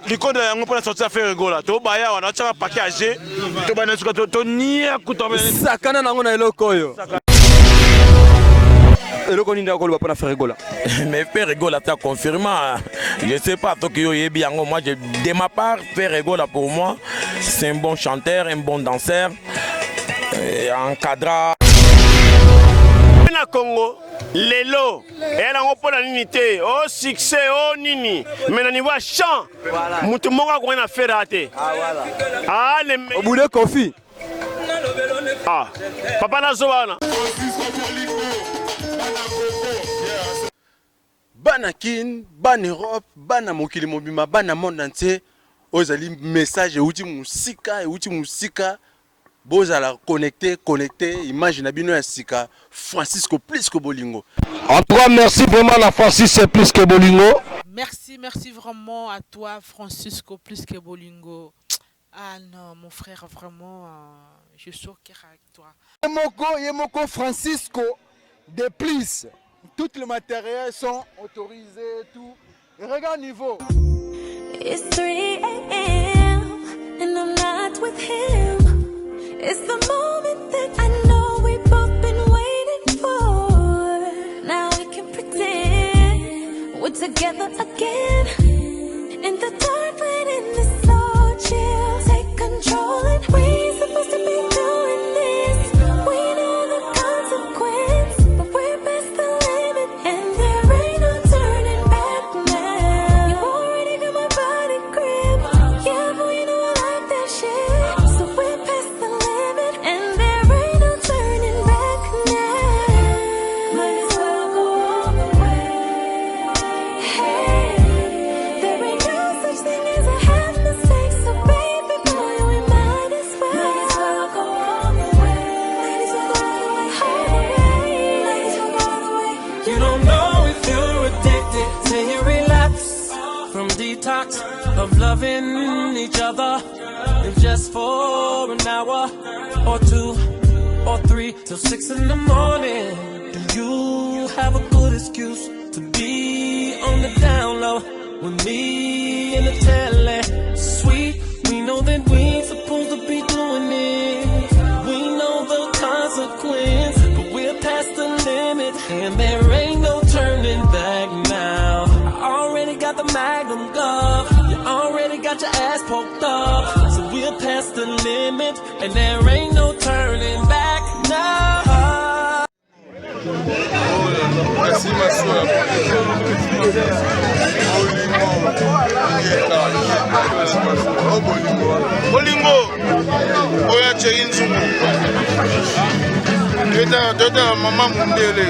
Likonda yango mpona sorti ya Ferre Gola tobaya wana atyaka paquet ya g tobanda suka tonia kuta. Sakana nango na eloko oyo, eloko nini akoloba mpona Ferre Gola? Mais Ferre Gola t'a confirmé, je sais pas soki oyebi yango. Moi, de ma part, Ferre Gola, pour moi, c'est un bon chanteur, un bon danseur, encadra. Na Congo lelo eyala yango mpo na nini te? O succès o nini, mais na niveau ya chant, motu moko akoki na Ferre te. Ah, obude Kofi. Ah, papa, nazoba wana. Bana Kin, bana Europe, bana mokili mobimba, bana monde entier, oyo ezali message euti mosika, euti mosika. Bozala connecté, connecté. Image na bino ya sika, Francisco Plus que Bolingo. En tout cas, merci vraiment la Francis Plus que Bolingo. Merci, merci vraiment à toi, Francisco Plus que Bolingo. Ah non, mon frère, vraiment, je suis au cœur avec toi. Yemoko, Yemoko Francisco de plus. Tous les matériels sont autorisés, tout. Et regarde niveau. It's 3 a.m. and I'm not with him. It's the moment that I know we've both been waiting for. Now we can pretend we're together again. In the dark, letting the slow chill take control. And we ain't supposed to be doing this. We know the consequence, but we're past the limit, and there ain't no turning back now. You already got my body gripped. Yeah, boy, you know I like that shit. So we're past the limit, and there ain't no turning back now. Might as well go all the way. Hey, there ain't no such thing as a half mistake. So baby boy, we might as well. Might as well go all the way. Might as well go all the way. All the way. Might as well go all the way. You don't know if you're addicted till you relapse from detox of loving each other. If just for an hour or two or three till 6 in the morning. Do you have a good excuse to be on the down low with me in the telly? Sweet, we know that we ain't supposed to be doing it. We know the consequence, but we're past the limit, and there ain't no turning back now. I already got the magnum glove, you already got your ass poked up, so we're past the limit, and there ain't no turning back now. Merci masuwa. Bolingo, bolingo oyo acei nzungu toyetaka mama mundele.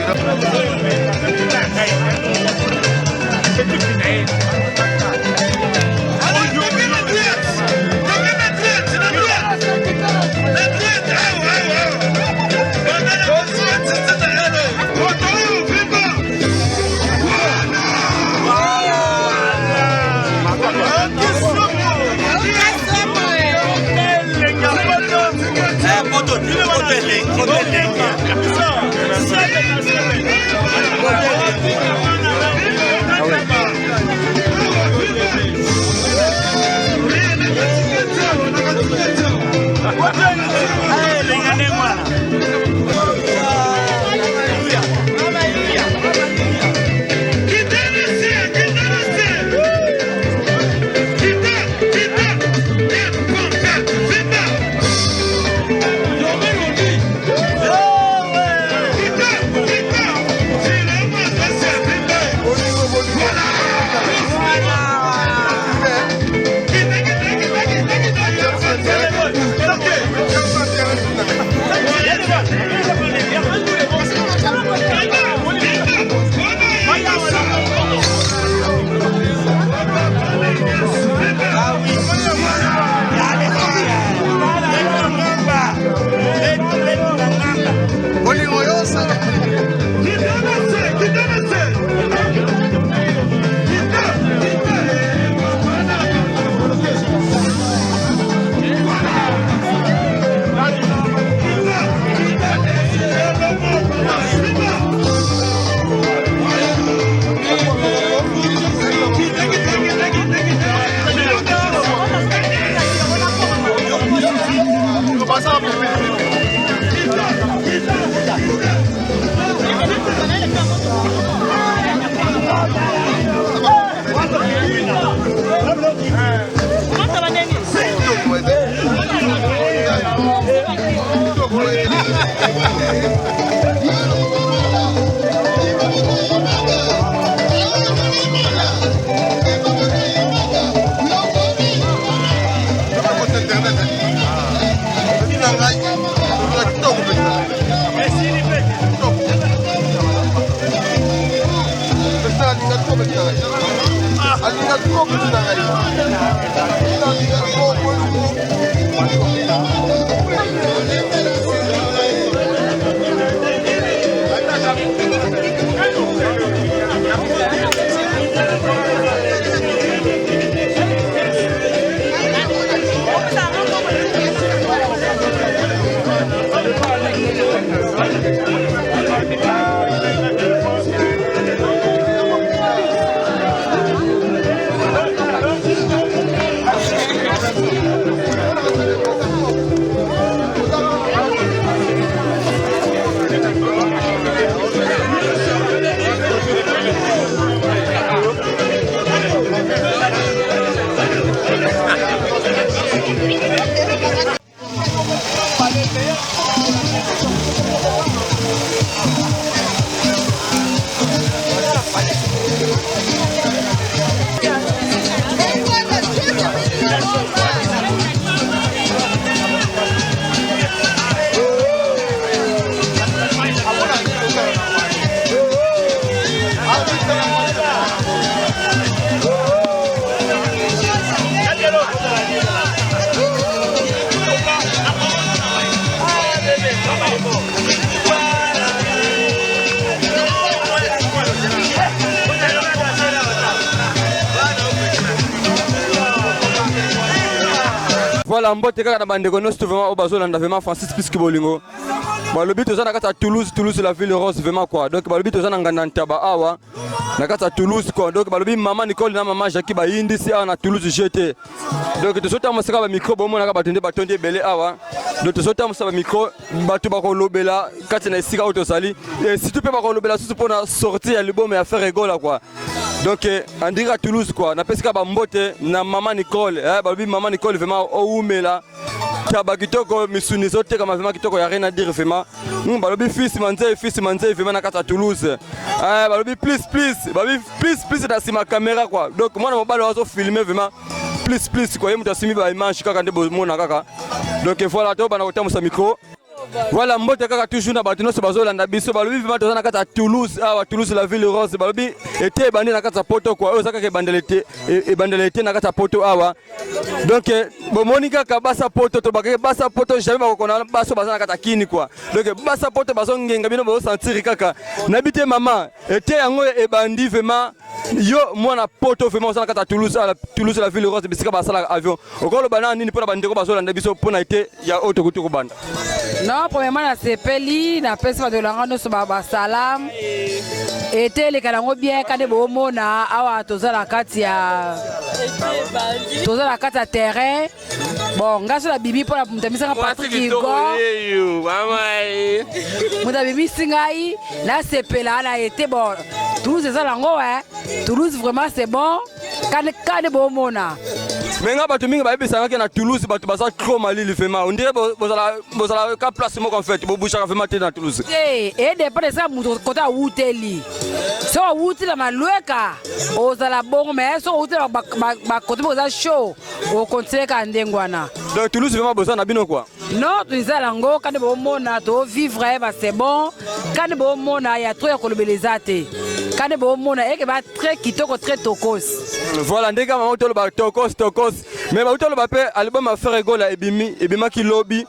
Voilà, mbote kaka na bandeko nyonso vraiment oyo bazolanda vraiment Francis Puisque Bolingo. Balobi toza na kati ya Toulouse, Toulouse la ville rose vraiment quoi. Donc balobi toza na nganda ntaba awa na kati ya Toulouse quoi. Donc balobi mama Nicole na mama Jackie bayindisi awa na Toulouse GT. Donc tozotambusa kaka ba micro bomonaka bato nde batondi ebele awa. Donc tozotambusa ba micro bato bakolobela kati na esika oyo tozali et surtout mpe bakolobela susu mpo na sortie ya album ya Ferre Gola quoi. Donc eh, andiri à Toulouse quoi. Napesi kaka bambote na mama Nicole eh, balobi mama Nicole vraiment owumela taba kitoko misuni ezotekama vraiment kitoko ya rien à dire vraiment. Balobi fils manzei fils manzei vraiment na kati ya Toulouse eh, balobi plus plus balobi plus plus na nsima caméra quoi. Donc mwana mobali oyo azofilme vraiment plus plus quoi, ye moto asimbi ba image kaka nde bomona kaka. Donc voilà, tobanda kotambusa micro. Voilà, mbote kaka toujours na bato nyonso bazolanda biso. Balobi vraiment toza na kati ya Toulouse awa, Toulouse la ville rose. Balobi ete ebandi na kati ya poto quoi, oyo eza kaka ebandela ete ebandela ete na kati ya poto awa. Donc bomoni kaka basa poto to bakeke basa poto jamais bakokona baso baza na kati ya kini quoi. Donc basa poto bazongenga bino bozosentir kaka nayebi te mama ete yango ebandi vraiment. Yo mwana poto vraiment oza na kati ya Toulouse, ala Toulouse la ville rose bisika basalaka avion. Okoloba na nini mpona bandeko bazolanda biso mpona ete ya oyo tokoki kobanda? Non, premièrement nasepeli, napesi bato elanga nyonso basalam ete eleka nango bien kande bomona awa toza na kati ya toza na kati ya terrain. Bon, nga so nabimi mpo na moto amisanga Patrick Hugo, moto abimisi ngai nasepela na ete. Bon, Toulouse eza nango Toulouse vraiment c'est bon kande kande bomona. Me nga bato mingi bayebisangaki na Toulouse bato baza trop malili vraiment, on dirait bozala bozala ka place moko en fait, bobouchaka vraiment te na Toulouse. Te, edépendre eza moto kote awuteli. So awuti na malweka ozala bongo, mais so owuti na bakote moko eza chaud, okontinue kaka ndenge wana. Donc Toulouse vraiment boza na bino quoi. Non, toza yango kande bomona tovivre ba c'est bon kande bomona ya trop ya kolobela eza te kande bomona eke ba très kitoko très tokos. Voilà, ndenge mama toloba tokos tokos, mais bauti toloba mpe album ya Ferre Gola ebimi ebimaki lobi,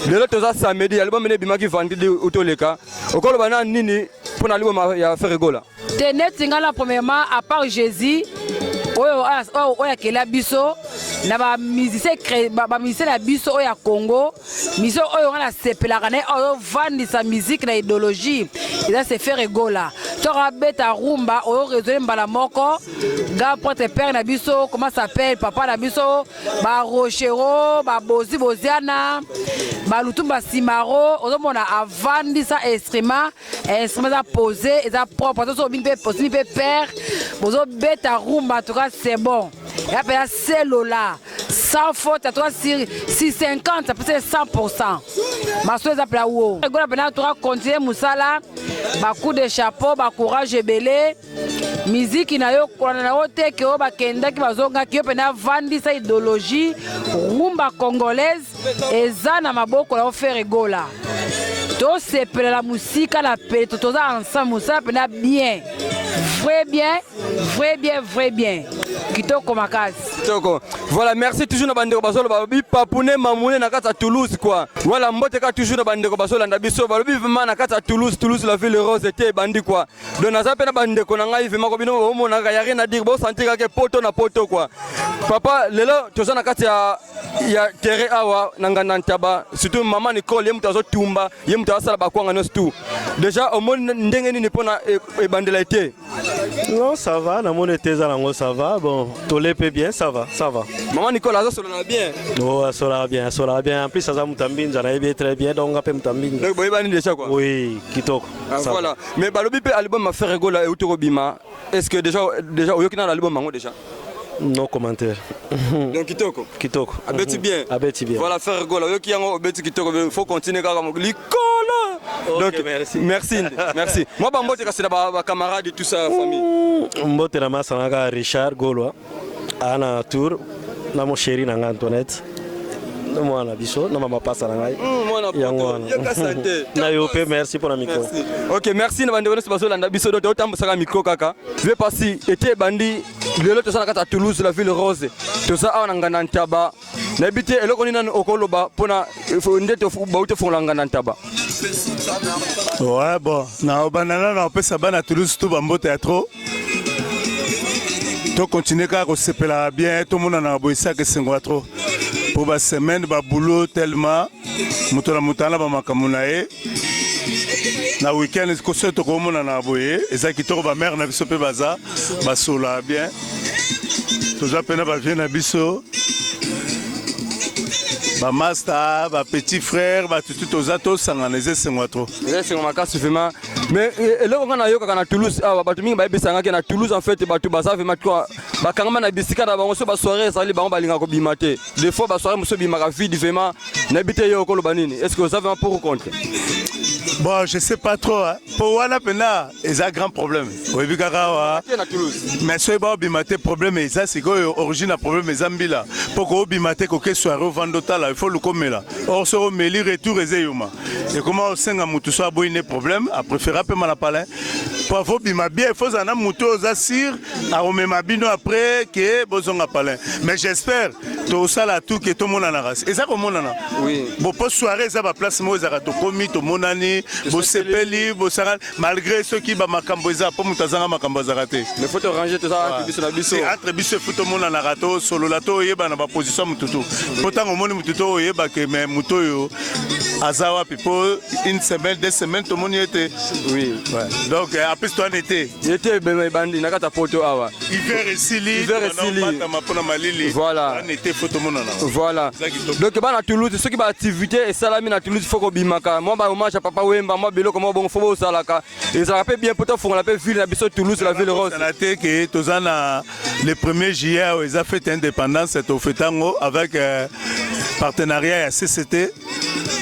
lelo toza samedi, album ene ebimaki vendredi utoleka. Okoloba na nini mpona album ya Ferre Gola? Te, neti nga na premièrement à part Jésus oyo oyo oyo akela biso na bamusicien bamusicien na biso oyo ya Congo, musicien oyo nga nasepelaka na ye oyo ovandisa musique na idéologie eza se Ferre Gola. Toko abeta rumba oyo raisonne mbala moko ga prêtre père na biso, comment s'appelle, papa na biso barochero babozi boziana balutumba simaro, ozomona avandisa instrument instrument eza posé eza propre. Ata so obini mpe osimi mpe père bozobeta rumba, en tout cas c'est bon, ya mpenza selola sans faute, en tout cas sur 650 apesi 100 maso eza mpela wo egola mpena. En tout cas continue mosala, bacoup de chapeau, bacourage ebele. Miziki na yo kolanda na yo te ke oyo bakendaki bazongaki, yo mpena vandisa idéologie rumba congolaise eza na maboko na yo Ferre Gola. Tosepela na mosika na pele, toza ensemble, mosala mpena bien, vrai bien, vrai bien, vrai bien, kitoko makasi. Kitoko. Voilà, merci toujours na bandeko bazoloba balobi papune mamune na kati ya Toulouse quoi. Voilà, mbote kaka toujours na bandeko bazolanda biso balobi vraiment na kati ya Toulouse, Toulouse la ville rose ete ebandi quoi. Donc naza mpe na bandeko na ngai vraiment ko bino bomonaka ya rien à dire, bosentir kaka poto na poto quoi. Papa, lelo toza na kati ya terrain awa na nganda ntaba, surtout mama Nicole, ye moto azotumba, ye moto azosala bakwanga nyonso tout. Déjà omoni ndenge nini mpona ebandela ete? Non, ça va, namoni ete eza nango ça va. Bon, tole mpe bien, ça va, ça va. Mama Nicole azosolola bien. Oh, asolaka bien, asolaka bien. En plus aza moto ya mbinza, nayebi ye très bien, donc nga mpe moto ya mbinza. Donc boyebani déjà quoi. Oui, kitoko. Ah, Ça va. voilà, mais balobi mpe album ya Ferre Gola euti kobima. Est ce que déjà oyoki nano album yango déjà? No commentaire. Donc kitoko. Kitoko. Abeti bien. Abeti bien. Voilà, Ferre Gola oyoki yango, obeti kitoko, faut continuer kaka likolo. Ok, Donc merci. Merci nde, merci. Moi bambote kasi na bacamarade tout ça, famille. Mbote na masa na kaka Richard Golwa aa na tour na mo chéri na ngai Antoinette na mwana na biso na mama pasa na ngai. Mwana poto, yango wana. Yoka santé. Na yo mpe merci mpona micro. Merci. Ok, merci na bandeko nyonso bazolanda biso. Donc totambusaka micro kaka vie pasi ete ebandi lelo, toza na kati ya Toulouse la ville rose, toza awa na nganda ntaba. Nayebi te eloko nini nanu okoloba mpona nde bauti ofongola nganda ntaba. Ouais, bon, na obanda nano napesa bana Toulouse tu bambote ya trop. Tokontinue kaka kosepela bien, tomonana boye esaka esengo ya trop. Po ba semaine ba boulot tellement moto na moto ana ba makambo na ye. Na week-end soki tokomonana boye eza kitoko ba mère na biso mpe baza basola bien. Toza mpe na ba vieux na biso ba master ba petit frère bato tu toza tosangana eza esengo ya trop. Eza esengo makasi vraiment. Mais eh, eloko nga nayokaka na Toulouse awa bato mingi bayebisanga ke na Toulouse en fait bato baza vraiment quoi bakangama na bisika na bango so ba soirée ezali bango balingaka kobima te. Des fois ba soirée mosusu ebimaka vide vraiment nayebi te yo okoloba nini est-ce que oza vraiment pour ou contre? Bon, je sais pas trop hein. Po wana pena eza grand problème. Oyebi kaka awa. Mais soki baobima te problème eza sikoyo origine ya problème eza mbila. Po koobima te koke soirée ovanda otala il faut luka omela. Or soki omeli retour eza eyoma. Ekoma osenga mutu so aboyi ne problème a préféra apema na palin. Po avobima bien il faut ozala na mutu oyo oza sûr akomema bino après ke bozonga palin. Mais j'espère tosala tout ke tomonanaka eza komonana oui. Bon po soirée eza ba place moko ezalaka tokomi tomonani bosepeli bosaka malgré soki ba makambo eza po moto azanga makambo azalaka te. Mais faut toranger toza entre biso na biso. Entre biso faut tomonanaka tosolola toyebana ba position ya motu tu po ntango omoni motu to oyeba ke mais motu oyo aza wapi po une semaine deux semaines tomoni ye te. Oui. Ouais. Donc en plus toana ete ete ebandi na kati ya poto awa. Hiver esili, hiver esili. Batama pona malili. Voilà. En été faut tomonana. Voilà. Donc bana Toulouse soki ba activité esalami na Toulouse faut kobimaka. Moi ba hommage à Papa Wemba, moi biloko moi bongo faut bosalaka. Ezalaka pe bien poto fongola pe ville na biso Toulouse la ville rose. Na te ke toza na le 1er juillet oyo eza fête indépendance to fêtango avec euh, partenariat ya CCT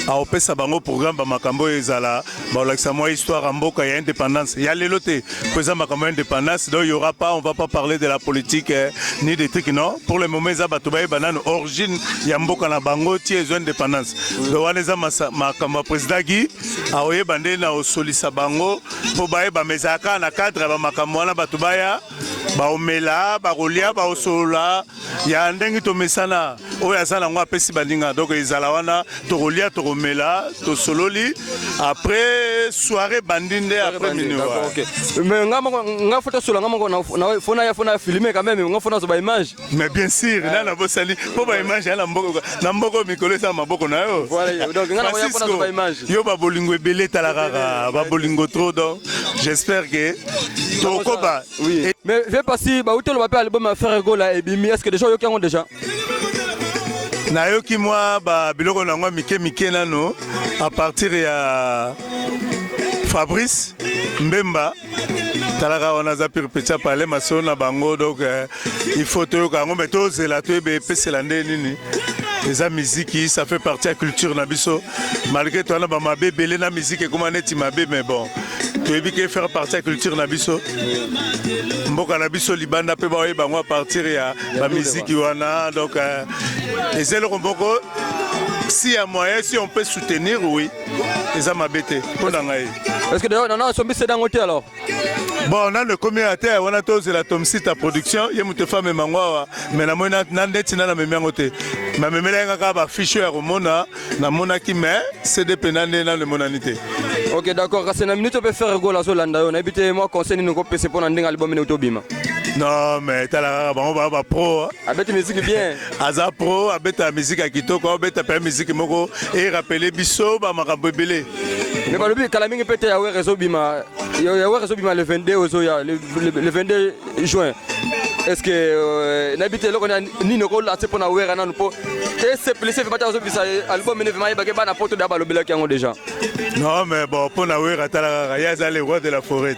aopesa bango programme ba makambo oyo ezala baolakisa mwa histoire ya mboka ya indépendance ya lelo te mpo eza makambo ya indépendance donc y aura pas on va pas parler de la politique eh, ni des trucs non pour le moment eza bato bayeba nano origine ya mboka na bango ti ezwa indépendance donc wana eza makambo ya président Guy aoyeba nde na osolisa bango mpo bayeba ma ezalaka kaka na cadre ya bamakambo wana bato baya baomela bakolia baosolola ya ndenge tomesana oyo aza nango apesi baninga donc ezala wana tokolia tokomela tosololi après soirée bandi nde après minuit. Okay. Mais nga moko nga faut tosola nga moko na faut na ya faut na filmer quand même nga faut na ba image. Mais bien sûr na na bosali po ba image ya na mboko na mboko mikolo eza maboko na yo. Voilà donc nga na ya faut na ba image. Yo ba bolingo ebele tala kaka ba bolingo trop donc j'espère que tokoba. Oui. Mais vieux Passy, ba utolo ba pe album ya Ferre Gola ebimi, est-ce que déjà oyoki yango déjà? Nayoki mwa ba biloko na yango mike mike nano à partir ya Fabrice Mbemba talaka wana aza pire petit apale masolo na bango donc euh, il faut toyoka yango mais tozela toyeba epesela nde nini eza miziki ça fait partie ya culture na biso malgré towana bamabe ebele na miziki ekoma neti mabe mais bon toyebi ke faire partie ya culture na biso mboka na biso libanda mpe baoyeba yango a partir ya bamiziki wana donc euh, eza eloko moko si ya moyen si on peut soutenir oui eza mabe te mpo na ngai. Est-ce que d'ailleurs nana asombi sede yango te alors? Bon nano ekomi ya te wana tozela tomsita production ye moto efa amema yango awa mais namoni na ndeti nana amemi yango te mamemelaki nga kaka bafiche oyo ya komona namonaki mais cd mpena nde nano emonani te. Ok d'accord kasi na minute mpe Ferre Gola azolanda yo nayebi te mwa conseil nini okopesa mpo na ndenge album nini tobima. Non mais tala kaka bango baa ba pro. Abeti musique bien. Aza pro abeta musique ya kitoko abeta mpe musique moko erapele biso bamakambo ebele. Mais balobi kala mingi mpe te ya Wera ezobima ya Wera ezobima le 22 ozoya le, le, le 22 juin. Est-ce que euh, nayebi te eloko nini okolase mpo na Wera nanu mpo esepelisi vraiment te azobisa album ene vraiment yebake bana poto da balobelaki yango déjà. Non mais bon mpo na Wera tala kaka ye aza le roi de la forêt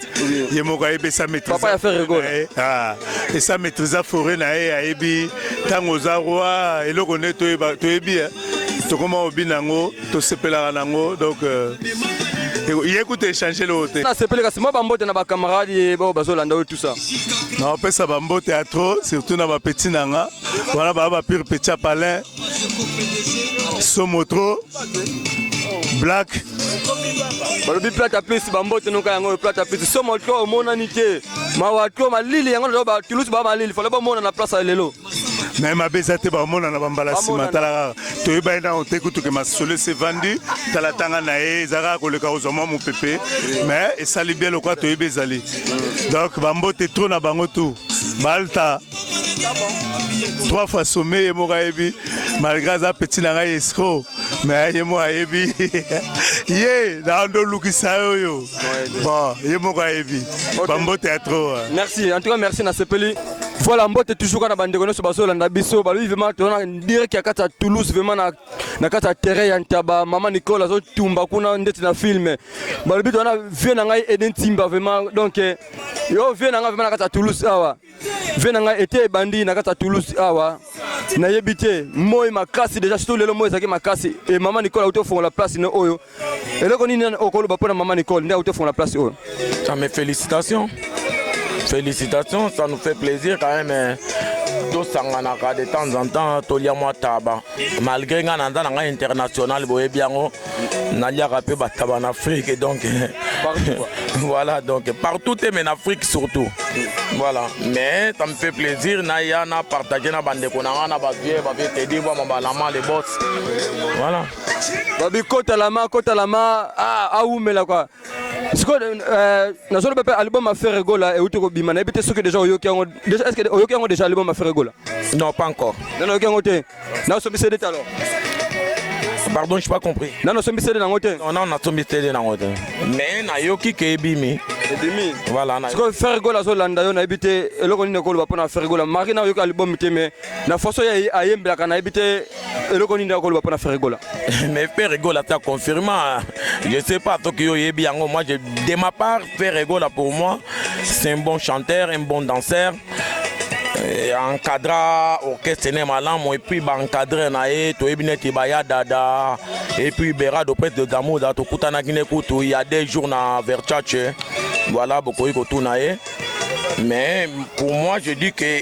ye moko ayebi esa maîtrise papa ya Ferre Gola ah esa maîtrise forêt na ye ayebi ntango oza roi eloko nde toyebi tokoma obina yango tosepelaka nango donc euh, ye kuta échange loo te. Nasepeli kasi mwa bambote na bacamarade bao bazolanda oyo tout ça. Naopesa bambote ya trop surtout na bapeti na nga wana baa bapire petit ya palin somo trop black balobi plata plus bambote noka yango oyo plata plus somo trop omonani te mawa trop malili yango na ba Toulouse ba malili fallait bomona na place ya lelo. Mais mabe eza te bamonana bambala nsima tala kaka toyebani nano te kutu ke masolo esi evandi tala tanga na ye eza kaka koleka kozwa mwa mopepe mais esali bien lokola toyebi ezali donc bambote trop na bango tout. Balta trois fois sommet ye moko ayebi malgré aza petit na ngai escro mais ye moko ayebi ye na ndolukisa ye oyo bon ye moko ayebi bambote ya trop. Merci, en tout cas merci, nasepeli. Voilà, mbote toujours kaka na bandeko nyonso bazolanda biso. Balobi vraiment toza na direct ya kati ya Toulouse, vraiment na kati ya terrain ya ntaba. Mama Nicole azotumba kuna ndeti na film. Balobi toza na vieux na ngai Eden Timba vraiment. Donc yo vieux na ngai vraiment na kati ya Toulouse awa, vieux na ngai ete ebandi na kati ya Toulouse awa, nayebi te moi makasi déjà, surtout lelo moi ezalaki makasi. E mama Nicole auti ofongola place ne oyo, eloko nini okoloba mpona mama Nicole nde auti ofongola place oyo? Ah, mais félicitations, félicitations, ça nous fait plaisir quand même, hein. Tosanganaka de temps en temps, tolia mwa taba malgré ngai naza na ngai international, boyebi yango, naliaka mpe bataba na Afrique. Donc voilà, donc partout te, mais na Afrique surtout, voilà. Mais ça me fait plaisir naya na partager na bandeko na ngai, na bavieux, bavieux Tedi Bwama, balama les boss, voilà. Babi kotalama kotalama, ah, awumela quoi. Sikoyo nazoloba mpe album ya Ferre Gola euti kobima, nayebi te soki déjà oyoki yango déjà. Est ce que oyoki yango déjà, album ya Ferre Gola? Non, pas encore. Nano oyoki yango te? Nasombi CD te alors? Pardon, je pas compris. Nano osombi CD nango te? Non, non, nasombi CD nango te, mais nayoki ke ebimi. Ebimi. Voilà, na Sikoyo Ferre Gola azolanda yo, nayebi te eloko nini ekoloba mpona Ferre Gola. Mari na oyoki album te, mais na façon ye ayembelaka, nayebi te eloko nini akoloba mpona Ferre Gola. Mais Ferre Gola a confirmé, je sais pas soki oyebi yango. Moi je, de ma part, Ferre Gola pour moi c'est un bon chanteur, un bon danseur, encadra orchestre ne malamu et puis baencadre na ye toyebi neti baya dada et puis Berado Prêtre de Gamuda, tokutanaki ne kutu il y a 2 jours na Versace, voilà, bokoki kotuna ye. Mais pour moi, je dis que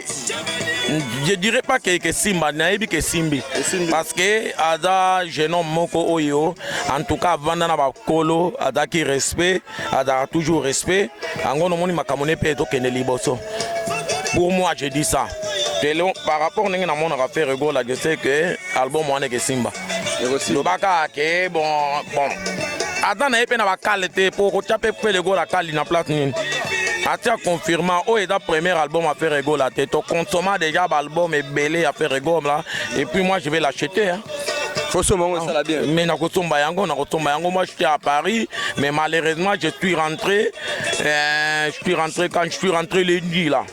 je dirais pas que Simba, nayebi ke simbi, parce que aza jeune homme moko oyo en tout cas avanda na bakolo, azalaki respect, azalaka toujours respect yango. Nomoni makambo ne mpe ezokende liboso. Pour moi, je dis ça Telo, par rapport ndenge namonaka Ferre Gola, je sais que album wana ekesimba. Lobaka ke bon, aza na ye mpe na bakale te po kotya mpe Ferre Gola kali na place nini atia confirma oyo eza premier album ya Ferre Gola te. Toconsomma déjà baalbum ebele ya Ferre Gola et puis moi je vais l'acheter, hein. Fosomba yango, esala bien. Mais nakosomba yango, nakosomba yango. Moi j'étais à Paris, mais malheureusement je suis rentré, je suis rentré, quand je suis rentré lundi là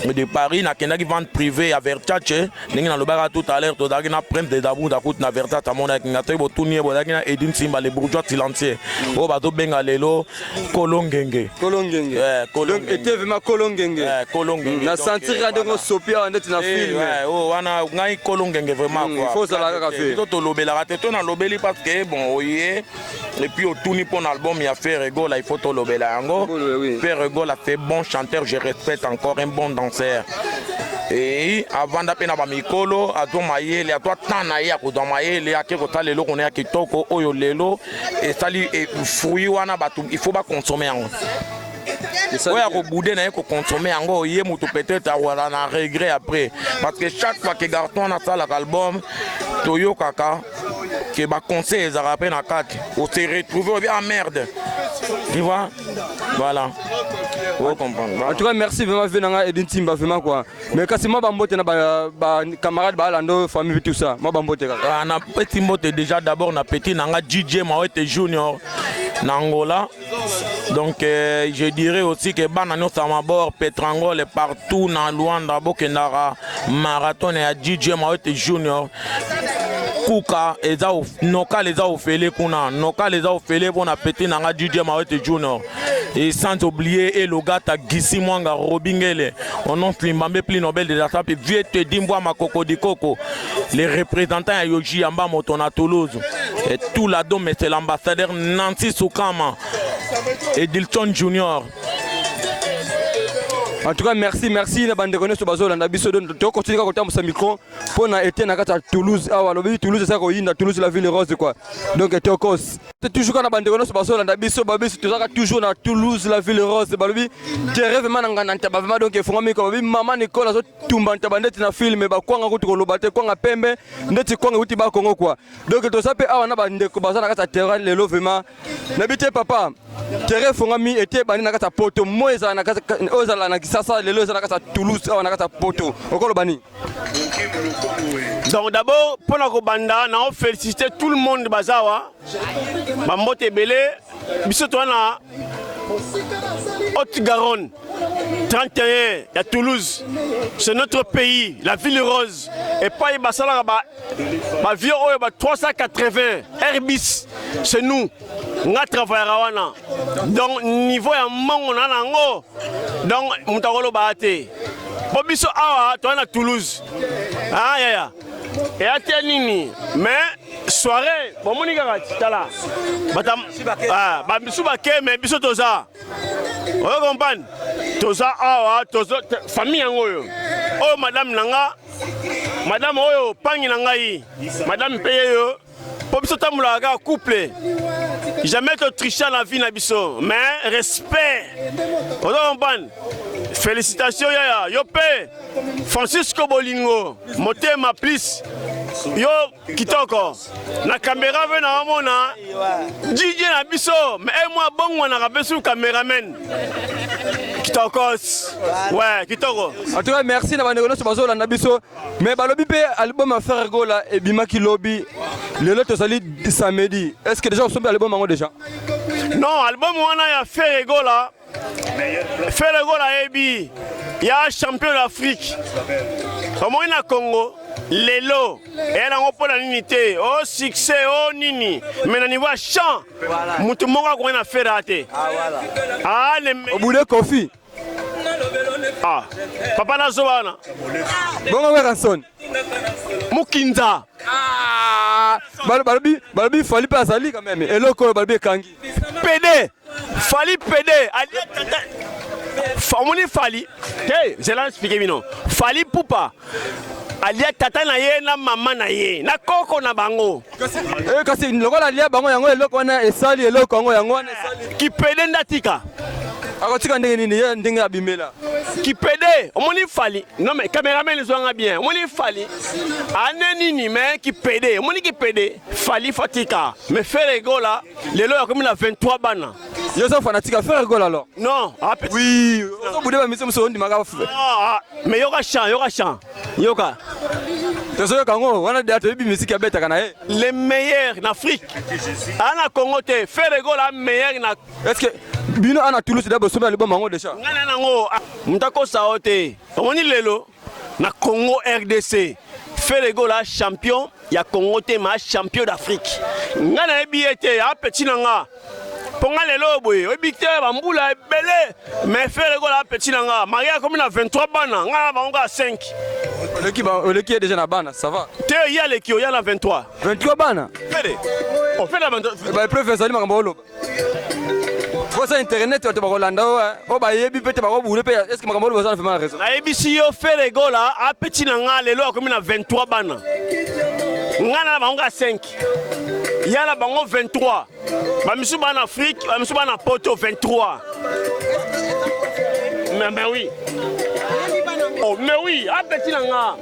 de Paris, nakendaki vente privée ya Versace ndenge nalobaka tout à l'heure. Tozalaki na Prince de Dabunda kutu na Versace, amonaki nga soki botuni ye. Bozalaki na Edine Simba, le bourgeois silencieux oyo bazobenga lelo Kolongenge. Kolongenge. Donc ete vraiment Kolongenge. Kolongenge. Na sentir ka ndenge osopi awa ndeti na film. Oyo wana ngai Kolongenge vraiment. Quoi, faut ozala kaka fe. To tolobelaka te, to nalobeli parce que bon, oye et puis otuni mpo na album ya Ferre Gola, il faut tolobela yango. Ferre Gola fait bon chanteur, je respecte encore, un bon danseur et avanda mpe na bamikolo, azwa mayele, azwa temps na ye ya kozwa mayele, ake kosala eloko na ya kitoko oyo lelo esali fruit wana. Bato il faut baconsommer yango. Oyo akobude na ye koconsommer yango, ye moto peut-être akozala na regret après, parce que chaque fois que garçon wana asalaka album, toyokaka ke baconseil ezalaka mpe na kati, ose retrouve obi: "Ah merde", tu vois, voilà, ocomprendre. En tout cas merci vraiment, vieux na nga Edin Timba vraiment quoi. Mais kasi mwa bambote na bacamarade baalanda, famille, tout ça, mwa bambote kaka. Ah, na petit mbote déjà d'abord na petit na nga DJ Mawete Junior na Angola. Donc je dirais aussi que bana nyonso ya mabor Petrangole partout na Luanda, bokendaka marathon ya DJ Mawete Junior. Kuka eza nokal, eza ofele kuna, nokal eza ofele mpona petit na nga DJ Mawete Junior. Et sans oublier Elogata Gisi Mwanga Robingele on Limbambe, prix Nobel de la Sape, vieux Tedi Mbwa Makoko Dikoko, les représentants ya Yoji Yamba Moto na Toulouse et tout la dome, c'est l'ambassadeur Nancy Soukama et Dilton Junior. En tout cas merci, merci na bandeko nyonso bazolanda biso. Tokocontinue kaka kotambusa micro mpo na ete na kati ya Toulouse awa. Alobi Toulouse eza koyinda, Toulouse la ville rose quoi. Donc tokos toujours kaka na bandeko nyonso bazolanda biso. Babiso tozalaka toujours na Toulouse la ville rose. Balobi terrain vraiment na nganda ntaba vraiment. Donc efungwami ko balobi mama Nicole azotumba ntaba ndeti na film, bakwanga kutu koloba te, kwanga pembe ndeti kwanga euti bakongo quoi. Donc toza mpe awa na bandeko baza na kati ya terrain lelo vraiment. Nayebi te papa, terrain efungwami, ete ebandi na kati ya poto moi ezala na oyo ezala na Kisasa. Kinshasa lelo eza na kati ya Toulouse awa na kati ya Poto okoloba nini? Donc d'abord mpona kobanda na féliciter tout le monde bazawa bambote ebele biso toza na Haute-Garonne 31 ya Toulouse. C'est notre pays, la ville rose. Epai basalaka ba ba vieux oyo ba 380 Airbus, c'est nous. Nga travaillera wana. Donc niveau ya mbongo na nango. Donc moto akoloba te. Po biso awa toza na Toulouse. Ah yaya. Eya te nini mais soirée bomoni kaka tala bata ah, bamisu bake mais biso toza oyo comprendre toza awa tozo famille yango oyo oyo madame na nga madame oyo pangi na ngai madame mpe yeyo mpo biso tambolaka kaka couple jamais to tricha na vie na biso mais respect ozo comprendre félicitation yaya yo mpe Francisco Bolingo motema plus yo kitoko na kamera mpe na omona DJ na biso mais e mwa bongwanaka mpe su cameraman kitokos ouais kitoko. En tout cas merci na bandeko nyonso bazolanda biso mais balobi mpe album ya Ferre Gola ebimaki lobi lelo tozali samedi est-ce que déjà osombi album yango déjà? Non, album wana ya Ferre Gola Ferre Gola ayebi ya champion d'Afrique omoni na Congo lelo eya nango mpo na nini te o oh, succès o oh, nini mais na niveau ya chant moto moko akoki na Ferre te ah, obude Koffi ah papa nazoba wana bongo Werrason mukinza ah, balobi balobi Fally mpe azali quand même eloko oyo balobi ekangi pede Fally pede alia tata omoni Fally te zela explike bino Fally Pupa alia tata na ye na mama na ye na koko na bango eh, kasi lokola alia bango yango eloko wana esali eloko yango yango wana esali kipede nde atika akotika ndenge nini ye ndenge abimela kipede omoni Fally non mais cameraman ezwanga bien omoni Fally ane nini mais kipede omoni kipede Fally fatika mais Ferre Gola lelo akomi na 23 bana. Yo oza fanatique ya Ferre Gola alors? Non. Ah, oui, ozo bude ba mission muso ondimaka. Ah, mais yoka chant, yoka chant. Yoka. Tozoyoka yango wana deja toyebi musique abetaka na ye. Le meilleur na Afrique. Ana Congo te, Ferre Gola meilleur na. Est-ce que bino ana Toulouse da bosombi album yango déjà? Nga na nango moto akosa yo te. Omoni lelo na Congo RDC Ferre Gola champion ya Congo te ma champion d'Afrique. Nga nayebi ye te, a petit na nga. Mpo nga lelo oyo boye oyebi te bambula ebele mais Ferre Gola petit na nga. Marie akomi na 23 bana, nga na bango kaka 5. Oleki ba oleki ye déjà na bana, ça va? Te ye aleki oya na 23. 23 bana? Ferre. Oh, Ferre na 23. Ba preuve ezali makambo oloba. Posa internet bato bakolanda oyo eh. oyo bayebi mpe te bakobule mpe est-ce que makambo oyo baza na vraiment raison. Nayebisi yo Ferre Gola apeti na nga lelo akomi na 23 bana. Nga na bango ka 5. Ya na bango 23. Ba misusu bana Afrique, ba misusu bana Poto 23. Mais, mais oui. Oh, mais oui, apeti na nga.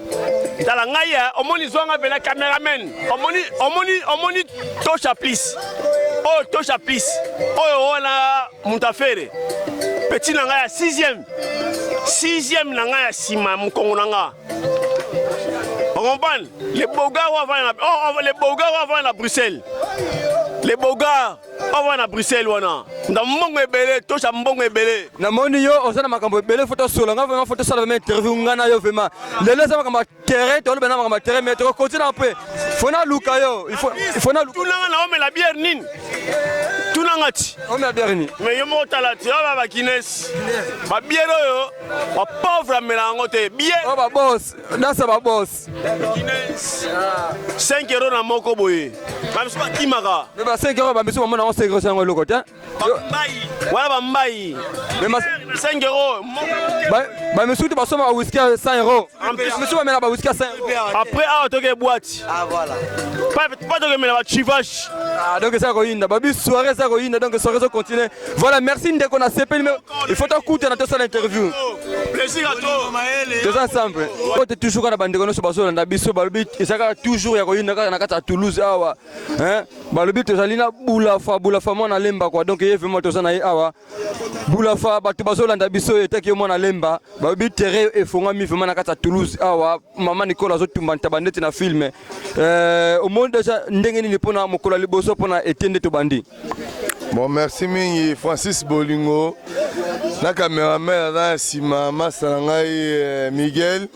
Tala ngai eh, omoni zwanga mpena cameraman. Omoni omoni omoni tosha plus. Oyo tosha plus. Oyo wana moto afere. Petit na ngai ya 6e. 6e na ngai ya nsima mokongo na nga. On comprend? Les bogards oyo avanda na oh, oh, les bogards oyo avanda na Bruxelles. Les bogards oyo avanda na Bruxelles wana. Na mbongo ebele, tosha mbongo ebele. Namoni yo oza na makambo ebele faut tosola nga vraiment faut tosala vraiment interview nga na yo vraiment. Lelo eza makambo ya terrain toloba na makambo ya terrain mais tokokontina mpe faut naluka yo il faut il faut naluka. Tunanga na omela bière nini? Tunanga ti. Omela bière nini? Mais yo moko tala ti, oyo ba Guinness. Ba bière oyo ba pauvre amela yango te. Bière. Oyo ba boss, nasa ba boss. Guinness. 5 euros na moko boye. Ba misusu bakimaka. Mais ba 5 euros ba misusu bamona yango 5 euros yango eloko te. Bambai. Wana bambai. 5 euros. Ba misusu te basomba ba whisky ya 100 euros. Misusu bamela ba whisky ya 100 euros. Après awa toke boîte. Ah voilà. Pas toke mela ba chivache. Ah donc eza koyinda babi soirée eza koyinda donc soirée ezo continuer. Voilà merci ndeko na sepeli mais il faut tokutana tosala interview. Plaisir à toi. Toza ensemble. Ote toujours kaka na bandeko nyonso bazolanda biso balobi eza kaka toujours ya koyinda kaka na kati ya Toulouse awa. Hein? Balobi tozali na Bulafa, Bulafa mwana lemba quoi. Donc ye vraiment toza na ye awa. Bulafa bato bazolanda biso etaki yo mwana lemba. Balobi terrain efongami vraiment na kati ya Toulouse awa. Mama Nicole azotumba ntaba ndeti na film. Euh, omoni deja ndenge nini mpona mokolo ya liboso mpona ete nde tobandi. Bon, merci mingi Francis Bolingo na cameraman aza na nsima masta na ngai eh, Miguel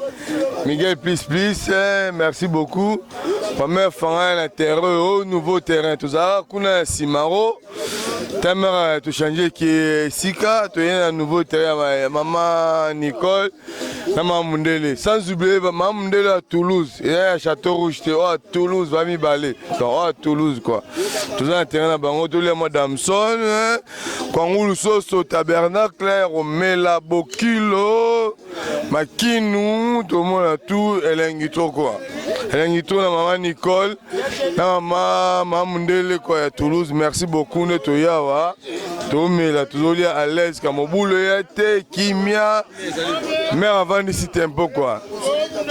Miguel plus plus eh, merci beaucoup première fois ngai na terrain oyo nouveau terrain tozalaka kuna ya simaro tamera tochange ke esika toye na nouveau terrain ya mama Nicole na mama Mundele sans oublier mama Mundele ya Toulouse eza ya Château Rouge te oyo ya Toulouse ba mibale donc oyo ya Toulouse quoi toza na terrain na bango tolia mwa Damson kwangulu soso tabernacle romela bokilo makinu tomona tout elengi trop quoi elengi trop na mama Nicole na mama mama Mundele quoi ya Toulouse merci beaucoup nde toyawa tomela tozolia à l'aise ka mobulu eya te kimia mère avandisi tempo quoi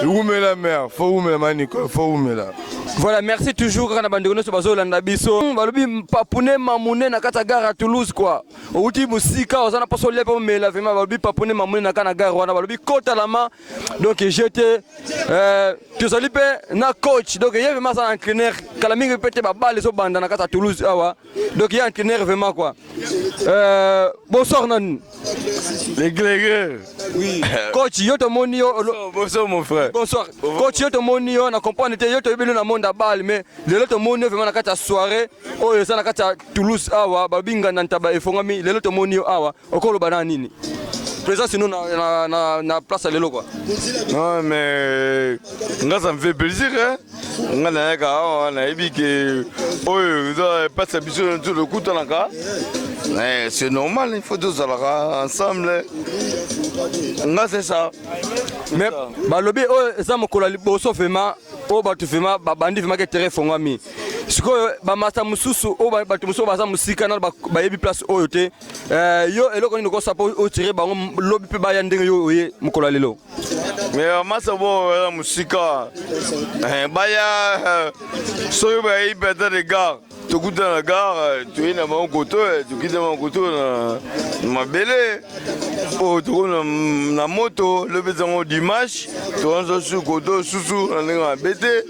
wumela mère fo wumela ma Nicole fo wumela. Voilà, merci toujours kaka na bandeko nyonso bazolanda biso. Balobi papune mamune na kati ya gare ya Toulouse quoi. Outi mosika oza na poso olia mpe omela vraiment balobi papune mamune na kati na gare wana balobi kota lama donc jete euh, tozali mpe na coach donc ye vraiment aza entraîneur kala mingi mpe te babale ezobanda na kati ya Toulouse awa donc ye entraîneur vraiment quoi. Euh, bonsoir nani Les Glégueux. Oui. Coach, yo tomoni yo. Bonsoir mon frère. Bonsoir. Coach, yo tomoni yo na comprendre te yo toyebi na monde ya balle mais lelo tomoni yo vraiment na kati ya soirée oyo eza na kati ya Toulouse awa babinga na ntaba efongami lelo tomoni yo awa okoloba na nini? Présence nous na, na, na, na place ya lelo quoi. Non mais nga ça me fait plaisir hein. Nga nayaka awa nayebi ke oyo eza epasi ya biso tokutanaka. Eh, c'est normal, il faut tozalaka ensemble. Nga c'est ça. Mais balobi oyo eza mokolo ya liboso vraiment oyo bato vraiment babandi vraiment ke terrain efongwami sikoyo bamasta mosusu oyo bato mosusu baza mosika nano bayebi place oyo te eh, yo eloko nini okosala mpo otire bango lobi mpe baya ndenge yo oye mokolo ya lelo Mais bamasta bo baza mosika eh, baya eh, soki bayebi mpe ata de gare tokuta na gare toye na bango koto tokita bango koto na mabele oyo tokomi na moto lobi ezango dimanche tokanisa su koto susu na ndenge mabe te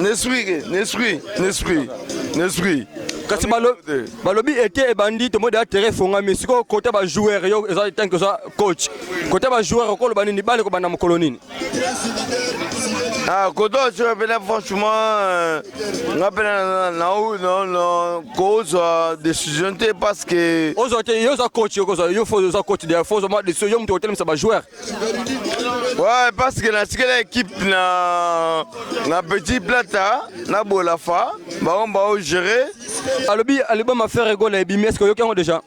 n'esprit n'esprit n'esprit n'esprit kasi balobi ete ebandi tomoni deja terrain efongami sikoyo kota bajoueur yo eza tanke oza coach kota bajoueur okoloba nini bale kobanda mokolo nini Ah, koto asura mpena franchement euh, nga mpena na kozwa décision te parce que ozwa te yo oza coach yo kozwa yo fo oza coach deja fo ozwa mwa décision yo moto otelemisa bajoueur ouais parce que natikela équipe na na petit plata na bolafa bango bao gérer alobi album affaire egola ebimi est ce que oyoki yango déjà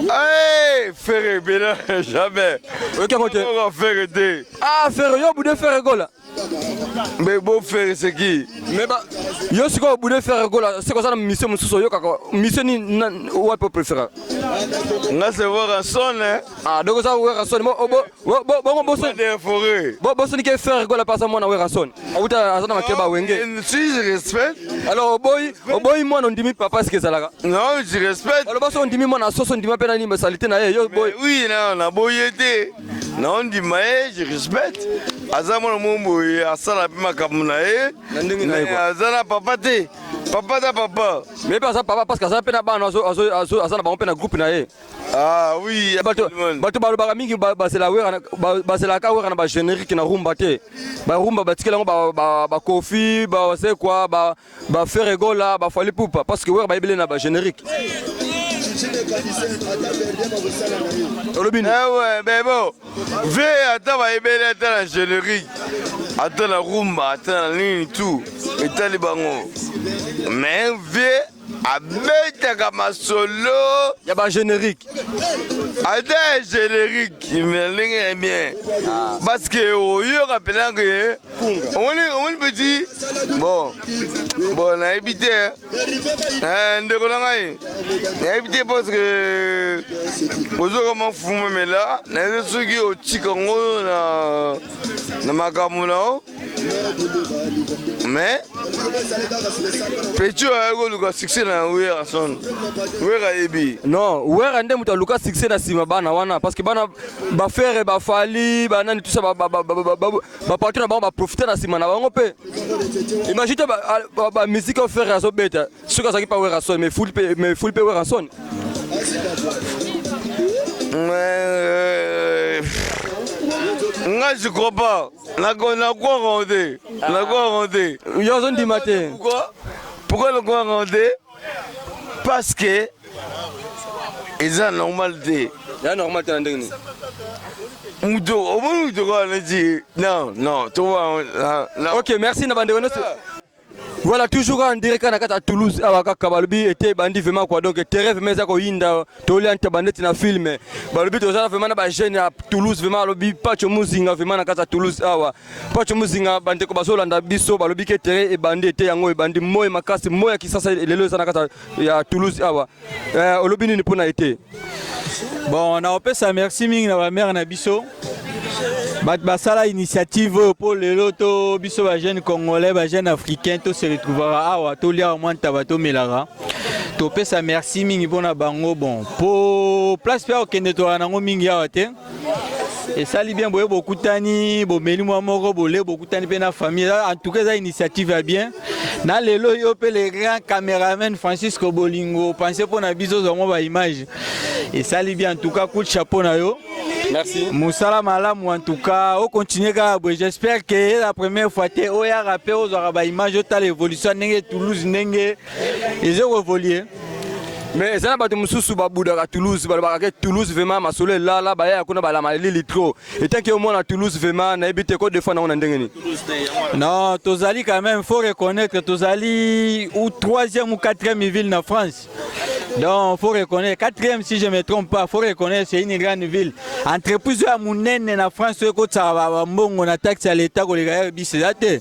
Hey, Ferre Bena, jamais. Oyoki yango te. Ferre te. Ah, Ferre, yo bude Ferre Gola. Mais bon Ferre c'est qui? Mais ba yo sikoyo bude Ferre Gola, c'est quoi ça mission mosusu oyokaka mission nini wapi opréféra? Nga c'est Werrason hein. Ah, donc ça Werrason. Bongo boso. Boso ni ke Ferre Gola pasa mwana Werrason. Auta aza na makeba wenge. Si je respecte. Alors oboyi oboyi mwana ondimi papa ce ezalaka. Non, je respecte. Alors boso ondimi mwana soso ondima pe na nini salite na ye yo boyi. Oui, non, na boyi te. Na ondima ye, je respecte. Aza mwana moko boye asala mpe makambo na ye. Na ndenge na ye quoi. Aza na papa te. Papa ta papa. Mais pe aza papa parce que aza pe na bana aza na bango pe na groupe na ye. Ah oui. Bato bato balobaka mingi bazela wera bazelaka wera na ba générique na rumba te. Ba rumba batikela yango ba ba, ba Kofi, ba c'est quoi ba ba Ferre Gola, ba Fally Ipupa parce que wera bayebele na ba générique. Olobi nini? Eh ouais, mais bon. Ve ata bayebeli ata na générique, ata na rumba, ata na nini tout etali bango. Mais ve Abetaka masolo ya ba générique. Ata ya générique mais ndenge ya bien. Parce que oyoka mpenza ke omoni omoni petit bon bon nayebi te eh, ndeko na ngai nayebi te parce que ozoka mafumu mela nayebi soki otika yango na na makambo na yo mais petit oyo ayaki koluka succès na Werrason Werra ayebi non Werra nde moto aluka succès na nsima bana wana parce que bana bafere bafali banani tout ça bapatron na bango baprofite na nsima na bango mpe imagine te bamusike oyo fere azobeta soki azalaki pa Werrason mais fuli mpe Werrason. Nga je crois pas. Nakoka yango te. Nakoka yango te. Yo ozondima te. Pourquoi? Pourquoi nakoka yango te? Parce que eza normal te. Ya normal te na ndenge nini? Moto omoni moto kaka neti non non toba. Ok, merci na bandeko nyonso. Voilà, toujours en direct na kati ya Toulouse awa kaka balobi ete ebandi vraiment quoi. Donc terrain vraiment eza koyinda, tolia ntaba neti na film. Balobi tozala vraiment na ba jeunes ya Toulouse vraiment alobi Pacho Muzinga vraiment na kati ya Toulouse awa. Pacho Muzinga bandeko bazolanda biso balobi ke terrain ebandi ete yango ebandi moi makasi moi ya Kisasa lelo eza na kati ya Toulouse awa. Eh, olobi nini mpona ete? Bon, naopesa merci mingi na ba mère na biso. Bato basala initiative oyo mpo lelo to biso ba jeune congolais, ba jeune africain to se retrouvaka awa, toliaka mwa ntaba, tomelaka. Topesa merci mingi mpona bango. Bon, mpo place mpe akokende toyaka nango mingi awa te. Esali bien boye, bokutani, bomeli mwa moko, bole bokutani mpe na famille. En tout cas eza initiative ya bien. Na lelo yo mpe le grand cameraman Francisco Bolingo pense mpo na biso ozwa mwa ba image. Esali bien, en tout cas coup de chapeau na yo. Merci. Mosala malamu en tout cas, o continuer kaka boye. J'espère que la première fois te oyaka mpe ozwaka ba image, otala évolution ndenge Toulouse ndenge ezo koévoluer. Mais eza na bato mosusu babudaka Toulouse, balobaka ke Toulouse vraiment masolo elala, bayaya kuna balama elili trop. Etant ke omona Toulouse vraiment nayebi te ko defendre yango na ndenge nini. Non, tozali quand même, faut reconnaître, tozali ou troisième ou quatrième ville na France. Donc, faut reconnaître, quatrième si je me trompe pas, faut reconnaître, c'est une grande ville. Entreprise ya monene na France oyo ekotisaka bambongo na taxe ya l'État koleka ya biso eza te.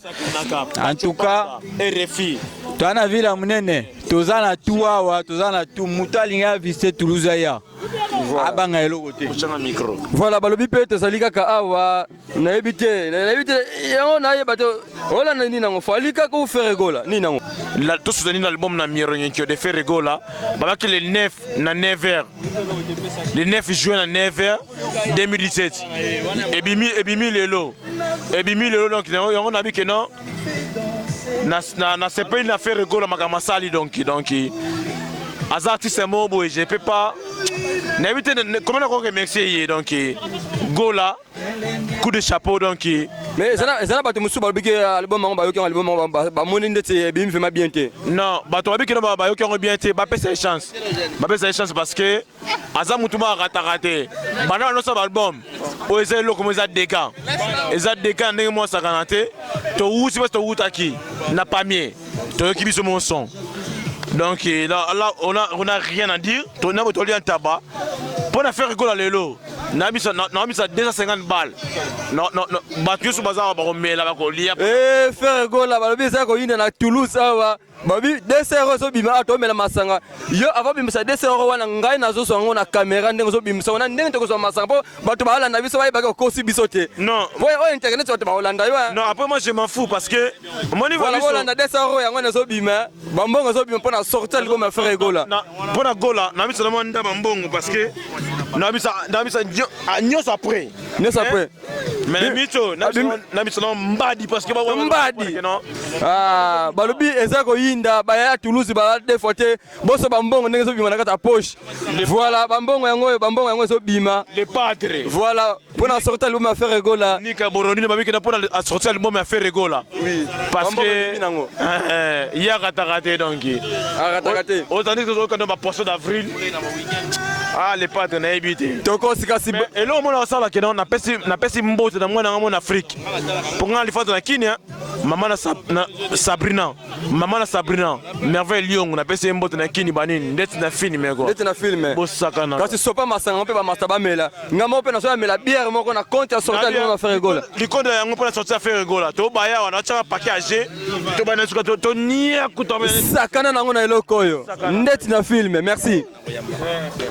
En tout cas, RFI. Toza na ville ya monene, toza na tout awa, toza na tout. Moto alingi avisite Toulouse aya. Abanga eloko te. Voilà, balobi mpe tozali kaka awa, nayebi te, nayebi te yango nayeba te olanda nini nango Fally kaka ou Ferre Gola nini nango. La tosoutenir l'album na Mironyenkio de Ferre Gola babaki le 9 na 9h, le 9 juin na 9h 2017 ebimi, ebimi lelo, ebimi lelo. Donc yango nabi ke non, na sepeli na Ferre Gola makambo asali. Donc aza artiste moko boye, je peux pas, nayebi te comment nako remercier ye. Donc Gola, coup de chapeau donc. Mais eza na bato mosusu balobi ke album yango bayoki yango, album yango bamoni ndeti ebimi vraiment bien te. Non, bato babiki no bayoki yango bien te, bapesa ye chance, bapesa ye chance parce que aza mutu moko akataka te. Banda banosala baalbum oyo eza eloko mo eza deka, eza deka na ndenge moko asakana te. Towuti basi, towutaki na pamier, toyoki biso mo son. Donc là, là on a rien à dire. Tona bo tolia ntaba mpo na Ferre Gola lelo nabisa 250 balles. Non non non, bato nyonso baza bakomela, bakolia. Eh, Ferre Gola balobi eza koyinda na Toulouse awa. Babi 200 euros ezobima awa, tomela masanga. Yo avant bimisa 200 euros wana, ngai nazozwa yango na caméra ndenge ozobimisa wana, ndenge tokozwa masanga mpo bato balanda biso, bayebaki okosi biso te. Non. Po oyo internet bato bakolanda yo. Non, après moi je m'en fous parce que omoni. Voilà, bolanda 200 euros yango wana ezobima, bambongo ezobima mpo na sortie album ya Ferre Gola. Mpo na Gola na biso na mwa ndamba mbongo parce que na biso nyonso après. Nyonso après. Mais miso na biso na mbadi parce que mbadi. Ah, balobi eza koyinda, baya ya Toulouse bala deux fois te boso bambongo ndenge ezobima na kati ya poche. Voilà, bambongo yango oyo, bambongo yango ezobima. Le padre. Voilà, mpo na sortie album ya Ferre Gola. Nika Boronini babiki na mpo na sortie album ya Ferre Gola. Oui. Parce que ye akataka te donc. Akataka te. Otandi tozokanda ba poisson d'avril. Ah, le padre nayebi te. Tokosi kasi eloko mona osala ke non napesi napesi mbote na mwana nga mona Afrique. Pour nga lifato na Kenya, mama na, na Sabrina, mama na Sabrina, Merveille Liongo napesi ye mbote na Kini banini ndeti na film quoi. Ndeti na film. Bosakana. Kasi sopa masanga mpe ba masta bamela. Nga moko mpe nazo mela bière moko na compte ya sortie ya Ferre Gola. Likonda yango mpo na sortie ya Ferre Gola. To baya wana tiaka paquet ya G. To bana suka to to nia kuta. Sakana nango na eloko oyo. Ndeti na film. Merci.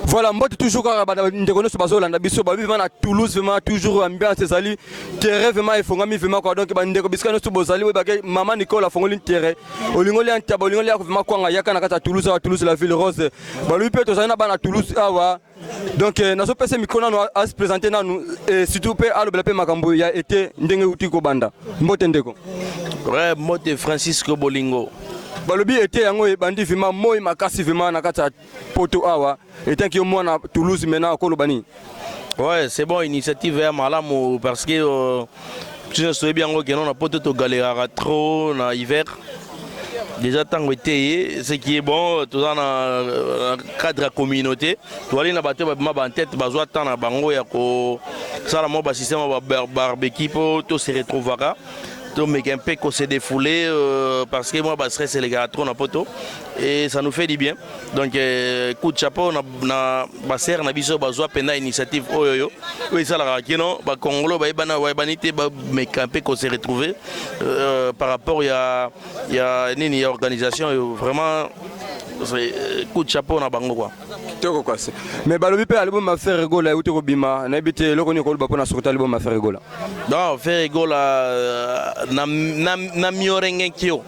Voilà, mbote toujours kaka ba ndeko nyonso bazolanda biso babi vraiment na Toulouse vraiment toujours ambiance ezali terrain vraiment efongami vraiment quoi donc ba ndeko bisika nyonso bozali oyebake mama Nicole afongoli terrain olingi olia ntaba olingi olia vraiment kwanga yaka na kati ya Toulouse awa Toulouse la ville rose balobi mpe tozali na bana Toulouse awa donc eh, nazopesa micro nanu ase présente nanu et surtout mpe alobela mpe makambo ya ete ndenge euti kobanda mbote ndeko Ouais, mbote Francisco Bolingo. Balobi ete yango ebandi vraiment moi makasi vraiment na kati ya poto awa etant que yo mwana Toulouse maintenant okoloba nini? Ouais, c'est bon initiative ya malamu parce que euh, biso nyonso toyebi yango keno na poto togaleraka trop na hiver déjà ntango eteye ce qui est bon toza na euh, cadre ya communauté toali na bato babima bantete bazwa temps na bango ya kosala mwa basystème ya barbecue mpo to se retrouvaka tomeka un peu ko se défouler euh, parce que moi ba stress elekaka trop na poto et ça nous fait du bien donc euh, coup de chapeau na, na basere na biso bazwa mpenza initiative oyo oyo oyo esalaka kino bakongolo bayebana bayebani te bameka mpe ko se retrouver euh, par rapport ya, ya nini ya organisation oyo vraiment euh, coup de chapeau na bango quoi kitoko kasi mais balobi mpe album ya Ferre Gola euti kobima nayebi te eloko nini okoloba mpo na sorti album ya Ferre Gola Non, Ferre Gola euh, na na na miorenge kio.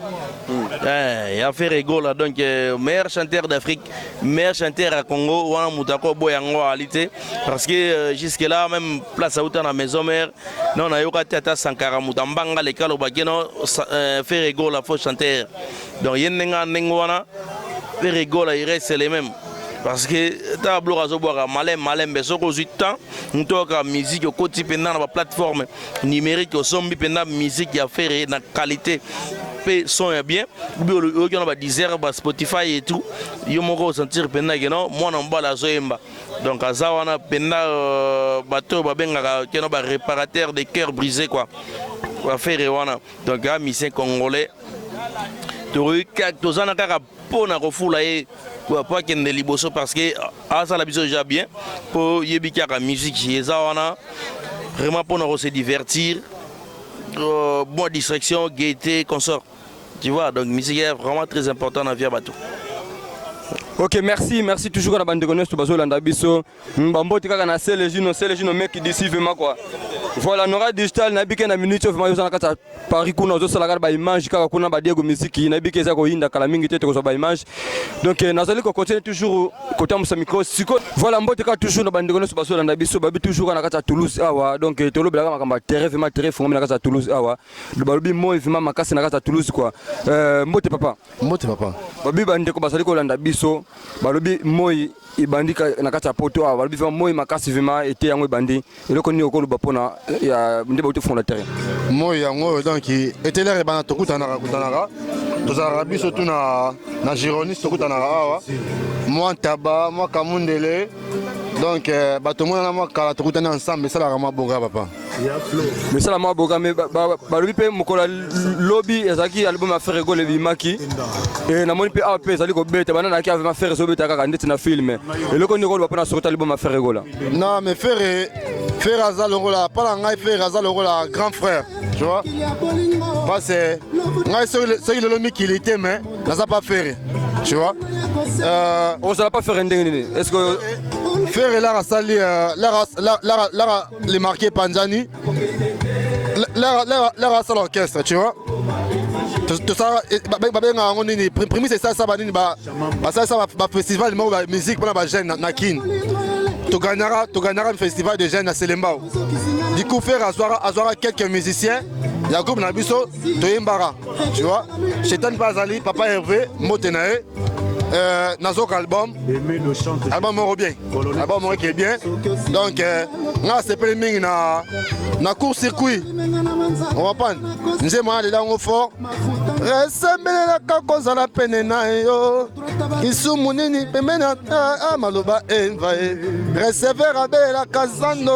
Eh, ya Ferre Gola donc euh, meilleur chanteur d'Afrique, meilleur chanteur à Congo, wana mutako boya yango alité parce que euh, jusque là même place auta na maison mère, non na yoka te ata Sankara mutambanga le kalo bakeno euh, Ferre Gola faux chanteur. Donc yenenga ndenge wana Ferre Gola il reste les mêmes parce que ta biloko azobwaka malem malembe soki ozwi temps moto oyoka musique okoti mpenza na baplateforme numérique osombi mpenza musique ya ferre na qualité mpe son ya bien obi oyoki wana badiser baspotify et tout yo moko osentir mpenza keno mwana mobali azoyemba donc aza wana mpenza euh, bato oyo babengaka keno baréparateur de cœur brisé quoi bafere wana donc a musicien congolais toza na kaka mpo na kofula ye po akende liboso parce que asala biso déjà bien mpo yebi kaka musique eza wana vraiment mpo na kose divertir euh, bon distraction gaieté consort tu vois donc musique est vraiment très important na vie ya bato Ok, merci, merci toujours na bandeko nyonso bazolanda biso. Hmm, bambote kaka na Celezino, Celezino mec d'ici vraiment quoi. Voilà, Nora Digital na bike na minute vraiment yoza na kati ya Paris kuna ozosala kaka ba image kaka kuna ba Diego Musique na bike eza koyinda kala mingi te tokozwa ba image. Donc euh, nazali ko continuer toujours kotambusa micro siko. Voilà, mbote kaka toujours na bandeko nyonso bazolanda biso, babi toujours na kati ya Toulouse awa. Donc euh, tolobelaka makambo ya terrain vraiment terrain fongami na kati ya Toulouse awa. Balobi moi vraiment makasi na kati ya Toulouse quoi. Euh, mbote papa. Mbote papa. Babi bandeko bazali kolanda biso, balobi moi ebandi na kati ya poto awa balobi vraiment moi makasi vraiment ete yango ebandi eloko nini okoloba mpona ya nde bauti fongola terrain moi yango oyo donc etelere ebanda tokutanaka kutanaka tozalaka biso tu na, na gironiste tokutanaka awa mwa ntaba mwa kamundele donc eh, bato monana mwa kala tokutani ensemble esalaka mwa boga papa misala mwa boka me balobi mpe mokolo ya lobi ezalaki album ya Ferre Gola ebimaki e namoni mpe awa mpe ezali kobeta bana nayaki avema Ferre ezobeta kaka ndeti na film eloko nini okoloba mpo na sorti album ya Ferre Gola non mais Ferre Ferre aza lokola mpa na ngai Ferre aza lokola grand frère tu vois parce ngai soki lelo mikili te mais naza pas Ferre tu vois euh, ozala pas Ferre ndenge nini est ce que Ferre lara asali euh, lara lara les marqués Panzani lara asala orchestre tu vois tosala babengaka yango nini primise esalisa banini basalisa bafestival moko ba musique mpona bajeune na kin togagnaka togagnaka festival de jeunes na selembao du coup ferre azwaka quelques musiciens ya groupe na biso toyembaka tu vois chetan mpe azali papa hervé mbote na ye. Euh, nazoka album album moko bien album moko eke bien donc euh, nga asepeli mingi na, na court circuit okomprendre nzembo wana lela yango fort resembelelaka kozala pene na yo lisumu nini pembeni ah, maloba eva e recever abelaka zando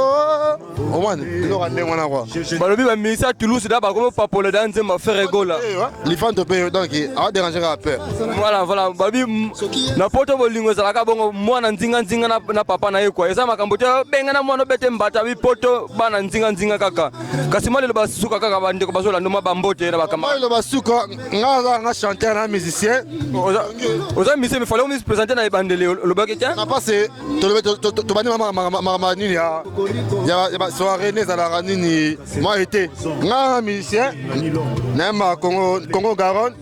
omwana eloko ya ndenge wana kua balobi bamilisa ya toulouse da bakomi papola da nzembo ya ferre gola eh, lifanto mpe donc aoderange kaka peur voilà voilà balobi na poto bolingo ezalaka bongo mwana nzinganzinga na papa na ye kua eza makambo te bengana mwana obete mbata bipoto bana nzinganzinga kaka kasi mwa lelo basuka kaka bandeko bazolanda mwa bambote na bakamwa lelo basuka nga aza nga chanteur na musicien oza musicien mais fallait omi présenter na ebandeli olobaki te na passe tobandi makambo nini ya soirée nde ezalaka nini mwa ete nga musicien nayemba congo garonne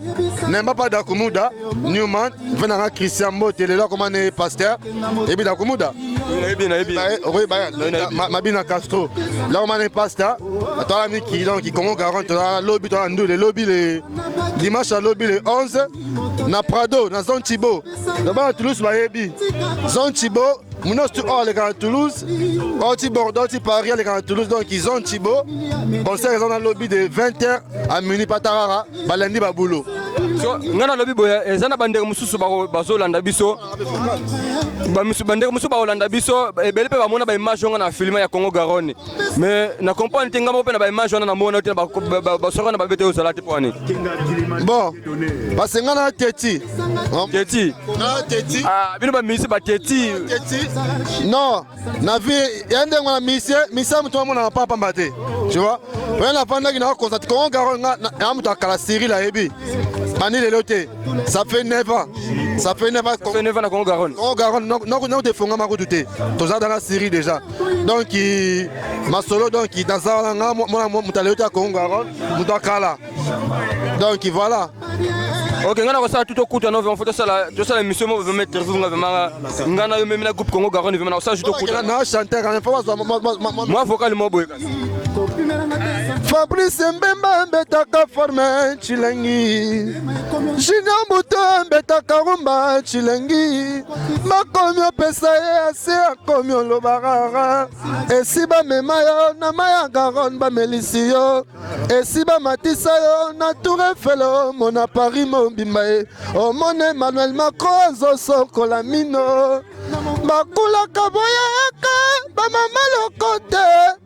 nayemba pa dakumuda newman mpe nanga christian mbote lelo akoma ne pasteur eyebi dakumuda mabina castro lelo akoma ne pasteur atala miki donc congo garonne tozala lobi tozala ndule lobi le dimanche ya lobi le 11 na prado na zone thibaut na bana toulouse bayebi zone thibaut munosi tu oyo aleka na toulouse oyo ti bordeaux ti paris aleka na toulouse donc zone thibaut concert eza na lobi de 20 heures à minuit patarara balandi babulo ngai nalobi boye eza na bandeko mosusu bazolanda biso bandeko mosusu bakolanda biso ebele mpe bamona baimage yango na filme ya congo garonne mais na comprendre te ngai moko mpe na baimage wana namona te basoka na babete ozala te mpo wani bon parce ngai na teti teti teti ah, bino bamisi bateti non na vie ya ndenge wana misie misie moto amonaka pa pamba te tu vois oye nafandaki na constate kongo garo nga na moto akala cyril ayebi bandi lelo te ça fait 9 ans ça fait 9 ans ça fait 9 ans na Congo Garonne Congo Garonne noko te fongama kutu te toza dans la Syrie déjà donc masolo donc naza wana nga mona moto alelo te ya Congo Garonne moto akala donc voilà ok nga nakosala tout okutana vraiment fo tosala tosala émission moko vraiment interview nga vraiment nga na yo meme na groupe congo garonne vraiment nakosala juste okutana na chanteur quand même fo bazwa mwa vocal moko boye kasi Fabrice Mbemba mbetaka forme Chilengi Junior Mbuto mbetaka rumba Chilengi Bakomi opesa ye ase akomi oloba rara Esi bamema yo na mai ya Garonne bamelisi yo Esi bamatisa yo na Tour Eiffel omona Paris mobimba ye Omona Emmanuel Macron azosokola mino Bakulaka boyaka bamama lokote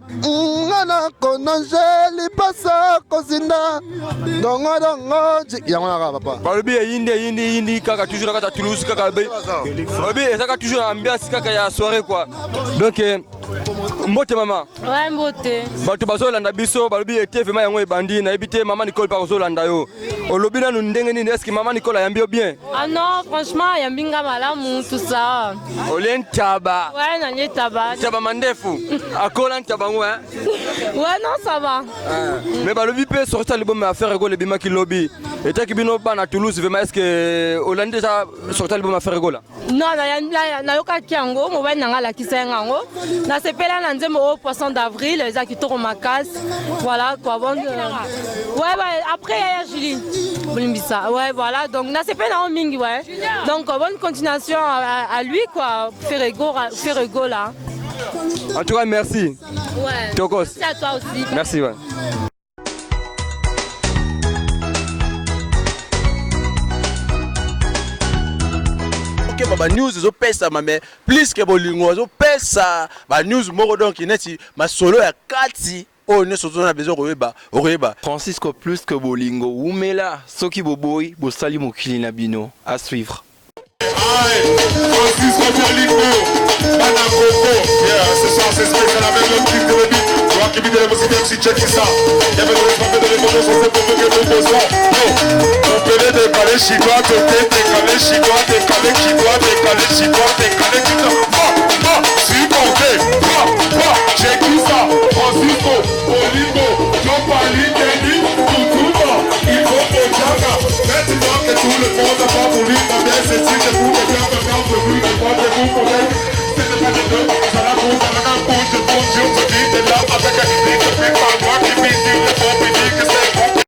nga na konange lipasa kozinda dongodongo yango naka papa balobi eyindi eyindi eyindi kaka toujours na kati ya toulouse kaka balobi ezaka toujours na ambiance kaka ya soirée quoi donc eh, mbote mama ouais, mbote bato bazolanda biso balobi ete vraimen yango ebandi nayebi te mama nicole mpe akozolanda yo olobi nanu ndenge nini estce mama nicole ayambi yo bien ah non franchement ayambi nga malamu tout ça olie ntaba ouais nalie ntaba ntaba mandefu akola ntaba yango hein ouais non ça va ah. mais balobi mpe sorti album ya ferre gola ebimaki lobi etaki bino bana toulouse vraiment est ce que olandi déjà sorti album ya ferre gola non nayokaki yango mobali na ngai alakisa yanga yango nasepela na nzembo oyo poisson d'avril eza kitoko makasi voilà quoi bon euh, ouais, ouais après yaya julie bolimbisa ouais voilà donc nasepeli nango mingi ouais donc euh, bonne continuation à, à lui quoi Ferre Gola en tout cas merci ouais. Tokos merci à toi aussi merci ouais. okeba ba news ezopesama mais plus que bolingo azopesa ba news moko donc neti masolo ya kati oyo nyonso oza na besoin koyeba okoyeba Francisco plus que bolingo wumela soki boboyi bosali mokili na bino à suivre. Francisco Bolingo, Bana Congo. Yeah, ce soir c'est spécial avec le clip de le beat. Rocky beat de la musique MC, check ça. Il y avait le respect de l'émotion, c'est pour que nous bossons. Yo, on peut les décaler, chinois, décaler, décaler, chinois, décaler, chinois, décaler, chinois, décaler, chinois. Va, va, supporter, va, va, check ça. Francisco.